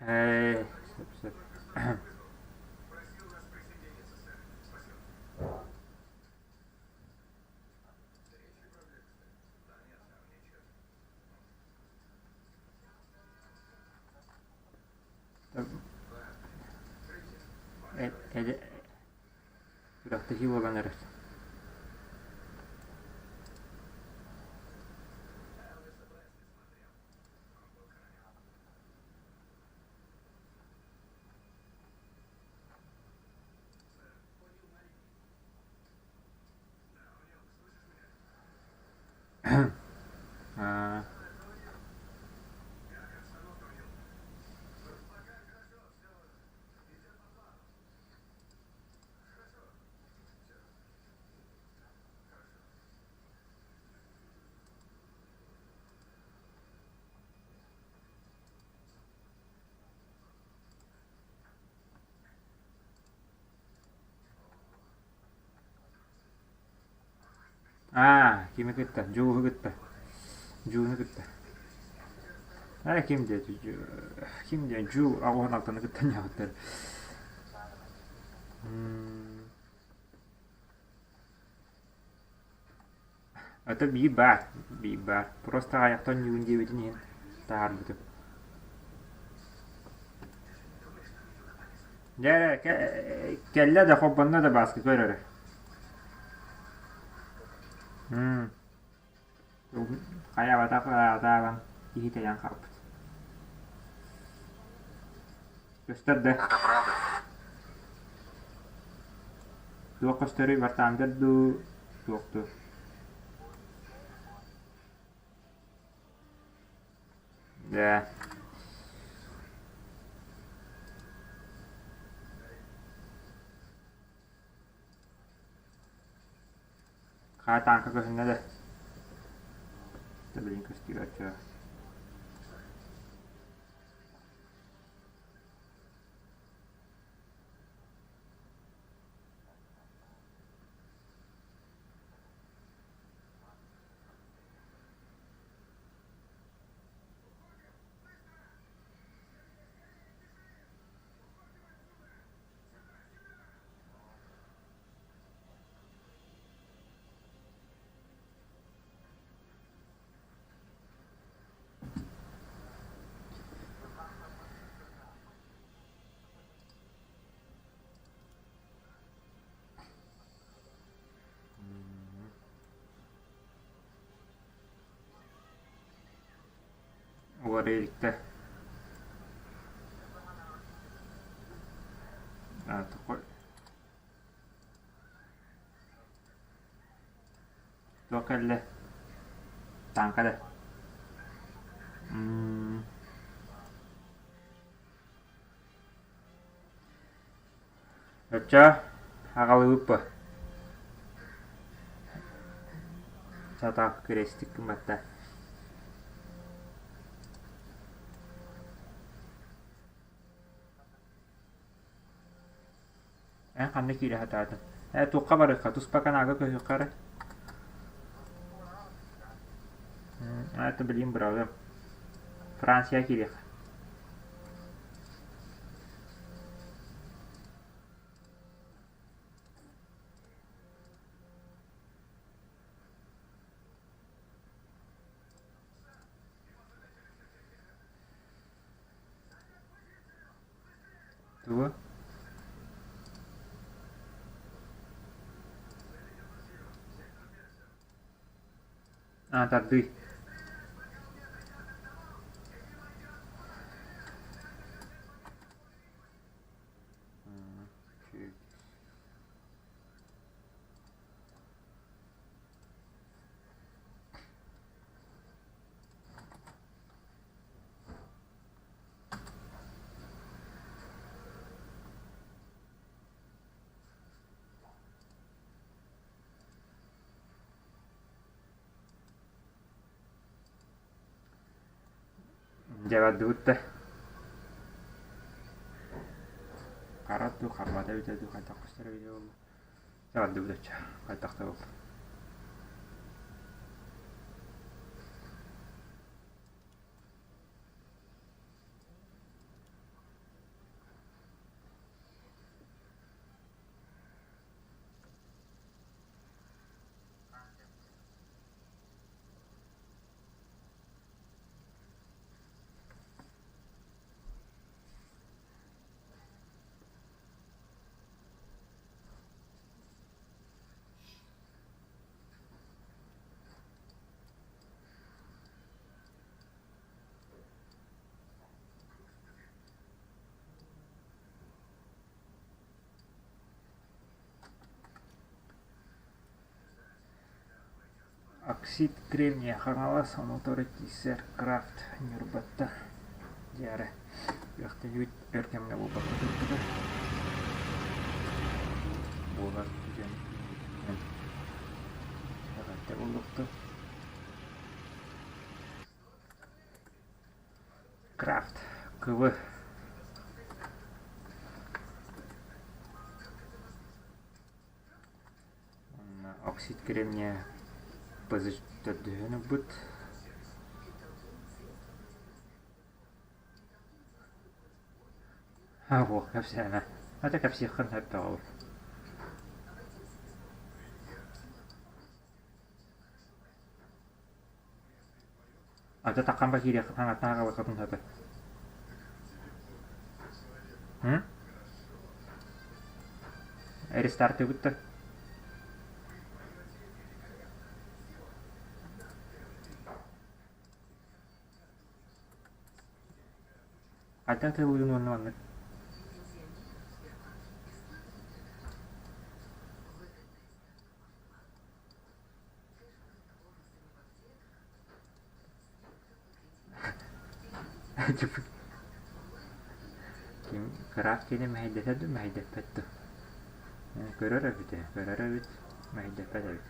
Ээ, сөп сөп. Күрэхтэһии буолан эрэр. Аа Аа, кими кытта? Дьууһу кытта. Дьууну кытта. Ээ, ким диэти? Ким диэн? Дьуу аҕуһун алтаны кытта ньаҕыттар. Это биир баар, биир баар. Просто аҕыйахтан ньуун диэбитин иһин таһаарбытым. Дьэ эрэ, кэллэ да холбонно да Бааска көр эрэ. Хайаабатах ыраатааҕын киһи тэйэн хаалбыт. Көстөр да? Туох көстөрүй Вартаангар дуу, туох дуу? Дьэ. Хаа тааҥка көһүннэ да? Да билин көстүбэт Уларыйа иликтэр. Туох кэллэ? Тааҥка да? Оччоо аҕалыбыт дуо? Сатаах кирэстик гымматта. Эн ханна киирэ сатаатыҥ? Ээ, туохха барыахха, туспа каналга көһүөххэ эрэ. Это билигин быраҕыам. Франция киириэххэ. Тугу? Аа, тардыы. Дьэ бардыбыт да Хара дуу, харбата эбитэ дуу, хайдах көстөр эбитэ буолла. Дьэ бардыбыт оччо, хайдах да буолла. Оксид кремния Хаҥалас, ону киирсэр Крафт Ньурбаттан дьиэҕэ үөхтэнибит өр кэмҥэ буолбакка турбута. Буолар түгэн эҕэрдэ буолуохтун. Крафт КВ Уонна оксид кремния ПЗ төрдүһүн ылбыт. Буох кэпсээнэ. Ата кэпсиэххин сөп ол. Ата таххан ба киириэххин хаҥаттан аҕалыаххытын сөп. Рестартыыбыт да? Хайдах тыллыын уонна маннык? Ким кыраах киһини мэһэйдэтэр дуу, мэһэйдэппэт дуу? Көрөр эбит ээ, көрөр эбит, мэһэйдэппэт эбит.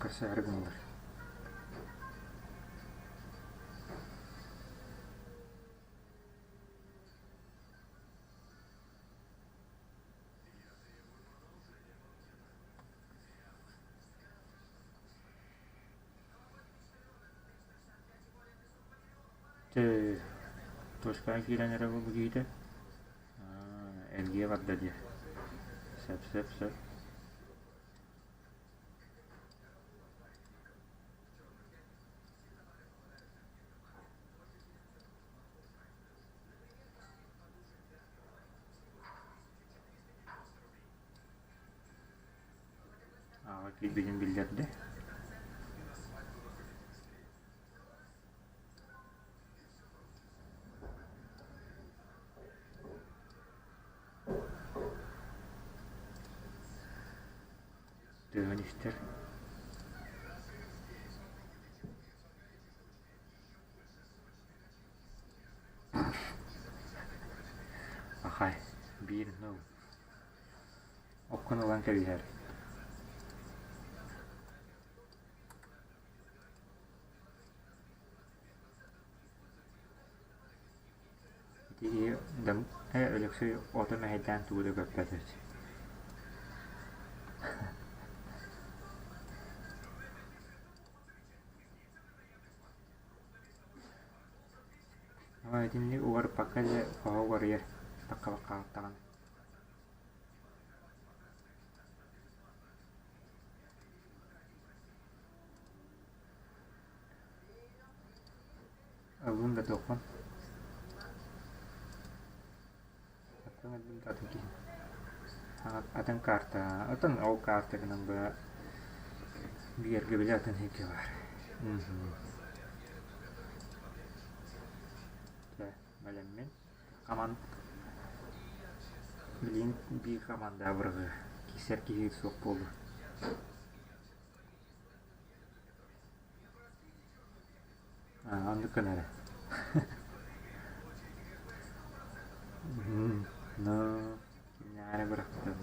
Көрсөөрү гыннылар. Чэ, точкаҕа киирэн эрэ бу киһитэ эргийэ барда дии. Сөп, сөп, сөп. Аҕа киирбитин биллэрдэ. Тыаһын истэр. Ахай, биир ныл. Оккун ылан кэбиһэр. Ити киһи Өлөксөй ото мэһэйдээн тугу да көппөт эбит. Итинник угарыппакка дьэ хоһо угарыйар, таххабакка даҕаны. Ыллым да туохпун. Атын ыллым да атын киһи. Атын карта, атын ол карта гынан быһа биэргэ били атын иһикки баар. Чэ, бэлэммин. Команд билигин биир команда абырҕыы киирсэр киһи суох буолуо. Оннук гына эрэ. Ну, кимнээҕи эрэ бырахтым.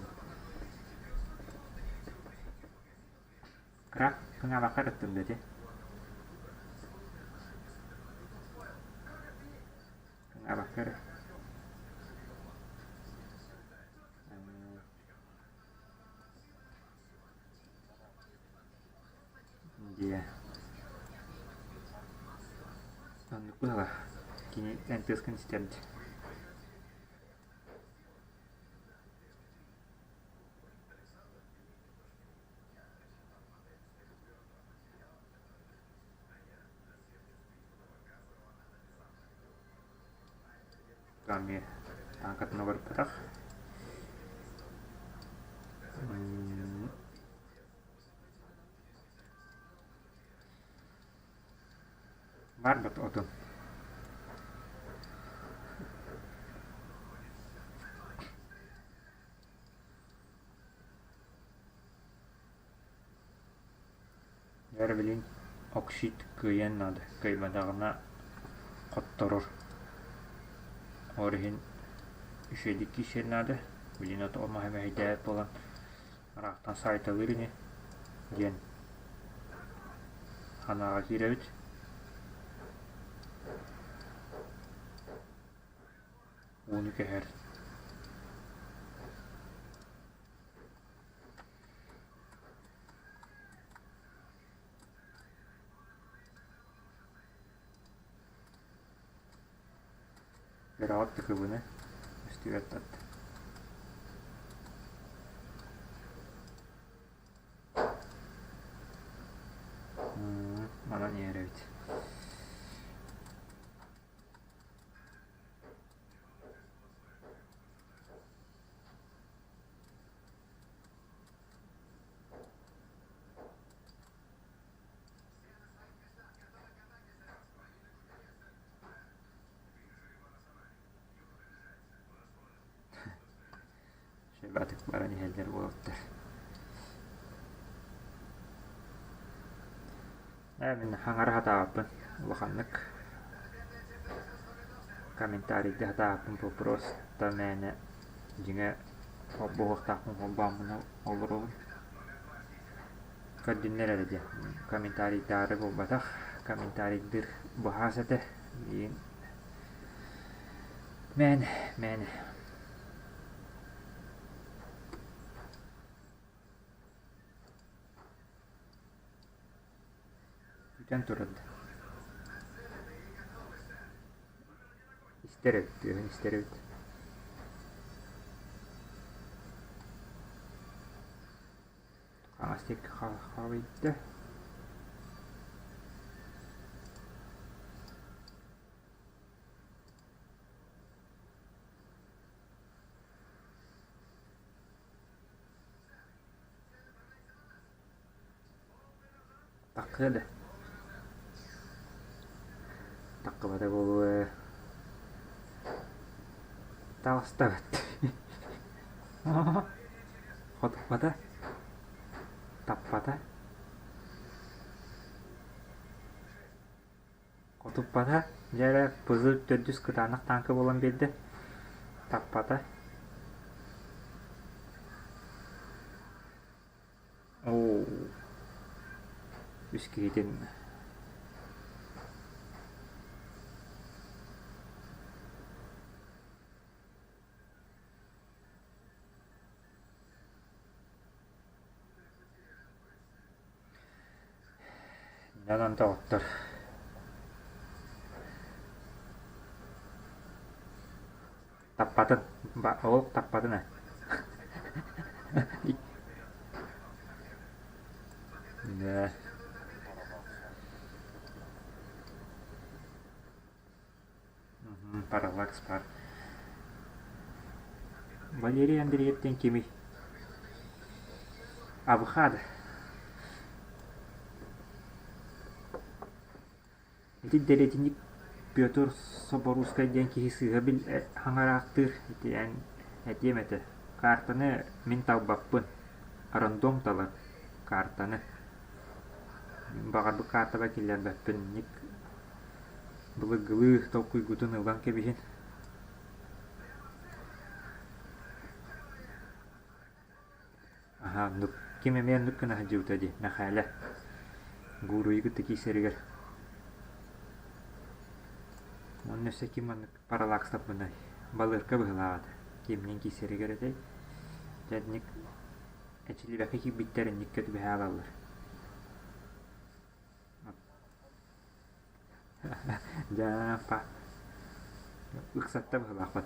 Кыра кыҥаабакка ырыттым да ити. Кыҥаабакка эрэ. Дьиэ. Оннук быһалаах. Кини эн тыаскын истэрдэ. Эмиэ. Тааҥкатын уларыппатах. Барбыт отун. Дьэ билин оксид кыайыан наада, кыайбатаҕына хотторор. Ол иһин үчүгэйдик киирсиэн наада, билин ото маһы мэһэйдээбэт буолан ыраахтан саайталыыр ини диэн санааҕа киирэбит. Ууну кэһэр. Ыраҕат тыкыбыны үстүбэт тат. Манан иһэр эбит. Сөбөтүк баран иһэллэр уолаттар. Ээ мин хаҥара сатаабаппын улаханнык комментарийда сатаабаппын вопрос мээнэ дьиҥэ холбоһуохтаахпын холбооммун олоробун. Көрдүннэр эрэ диэн комментарийдаары буолбатах комментарийдыыр быһаас этэ билигин мээнэ мээнэ Бүтэн турар да Истэр эбит, тыаһын истэр эбит. Хаҥас диэки халыйда. Таккыа да Таккыбата буолуо ээ Таҕыстабыт Хотуппата Таппата Хотуппата Дьэ эрэ пызы төрдүс кытаанах тааҥка буолан биэрдэ Таппата Оо, үс киһитин Онон доҕоттор Таппатын, ол таппатын ээ. Да. Параллакс пар. Валерий Андреев диэн кимий? Авхад. Ити дэриэтинньик Петр Соборуускай диэн киһи сыыһа хаҥараахтыыр итиэн этиэм этэ: картаны мин талбаппын, рандом талар картаны. Баҕарбыт картаба киллэрбэппин, ник былыргылыы толкуйгутун ылан кэбиһин. Аһаа, оннук. Ким эмиэ оннук гына сылдьыбыта дии, Мэхээлэ. Гууруйу кытта киирсэригэр. Уонна өссө ким маннык параллакстаппыный? Балыырка быһыылаах этэ. Кимниин киирсэригэр этэй? Дьэ, итинник эчиллибэккэ киирбиттэр инниккэ түбэһэ аалаллар. Дьаапа ыксатта быһыылаахпыт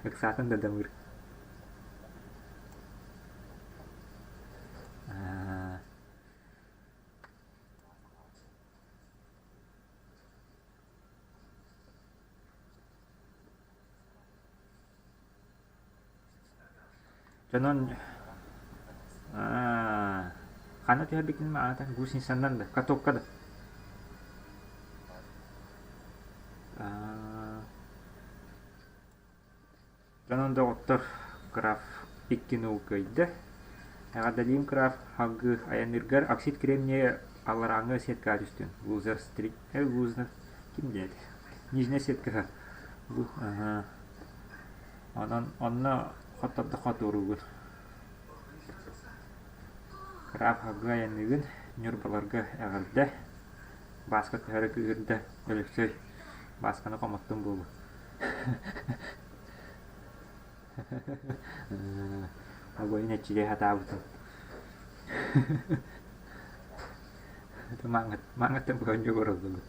Ыксаатын да дамыыр Дьонон аа ханна түһэрбиккин аата гусеницаннан да катокка да аа Дьонон доҕоттор Краф иккини кыайда. Эҕэрдэлиим Краф салгыы айанныыргар оксид кремния алларааҥҥы сеткаҕа түстүн. Лузер стрит лузер ким диэт нижняя сеткаҕа аһаа онон онно хоттордоххо туоруугун. Краф салгыы айанныыгын Ньурбаларга эҕэрдэ. Бааска төһө эрэ кыыһырда Өлөксөй Баасканы хомоттум буолуо. Огойун эччилии сатаабытым. Маҥаттан быһан олороллубут.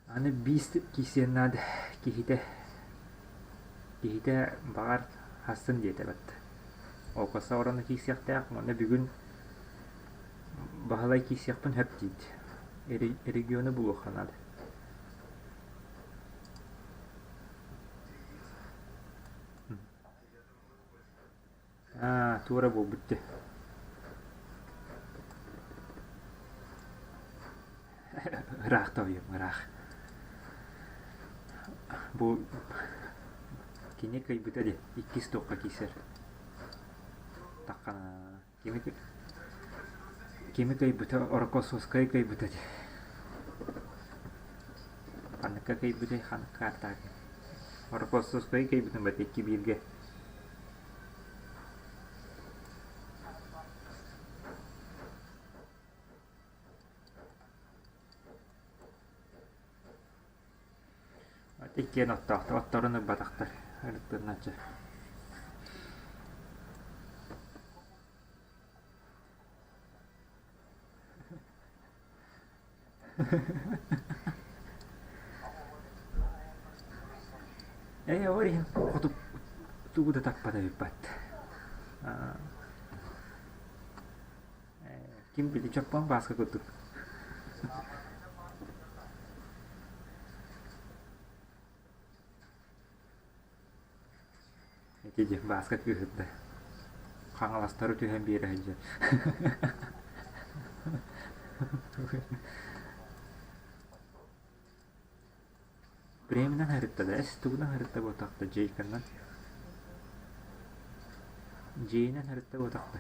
Аны биис киирсиэн наада киһитэ киһитэ баҕар хассын диэтэ батта. Окоса орону киирсиэхтээх уонна бүгүн Баһылай киирсиэхпин сөп диит. Региону булуохха наада. Аа, туора буолбут дии. Ыраах тоойуом, ыраах. Бу кини кыайбыта дии, иккис туохха киирсэр. Таххана кими кими кыайбыта Орокосовскай кыайбыта дии. Ханныкка кыайбытай, ханныкка ааттаах Орокосовскай кыайбытын бат икки бииргэ. Иккиэн оттоохтор, отторун ылбатахтар. Ырыттыначчы. Ээ, ол иһин хоту тугу да таппата эбиппат. Ким били Чоппон Бааска курдук. Ити дьэ Бааска кыыһырда. Хаҥаластары түһэн биэрэ сылдьар. Преминэн һырытта да, эс тугунан һырытта буотахта Джейканнан. Джейнэн һырытта буотахта.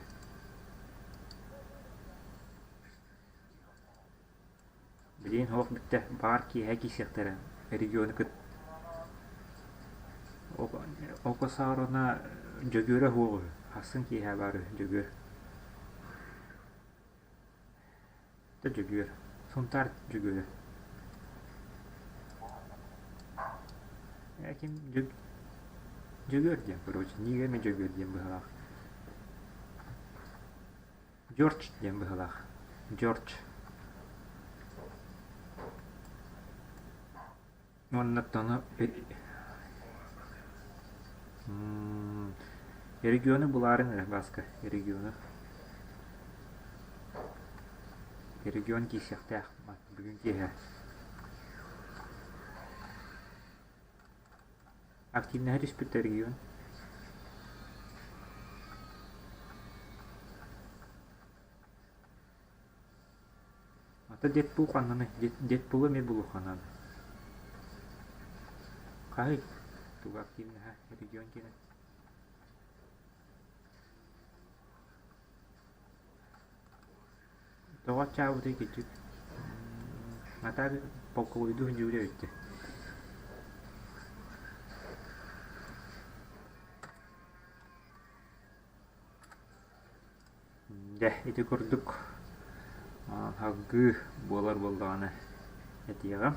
Билигин оһох бүттэ, баҕар киэһэ киирсиэхтэрэ, региону кыт Окосаарона Дьөгүөрэ уһуох үһү, сарсын киэһэ баар үһү Дьөгүөр. Да Дьөгүөр, Сунтаар Дьөгүөрэ. Ээ ким Дьөг Дьөгүөр диэн короче, Нига эмэ Дьөгүөр диэн быһыылаах. Джордж диэн быһыылаах. Джордж. Уонна тону региону булаарыҥ эрэ Бааска, региону. Регион киирсиэхтээх бүгүн киэһэ. Активнаһа түспүт да регион. Ата Дэдпул ханнаный? Дэдпулу эмиэ булуохха наада. Хаһый? Туга активнаһа регион киэнэ. Тоҕо аччаабытый киччик? Натаа полковойдуу сылдьыбыт эбит дии. Дьэ, ити курдук салгыы буолар буоллаҕына этиэҕим.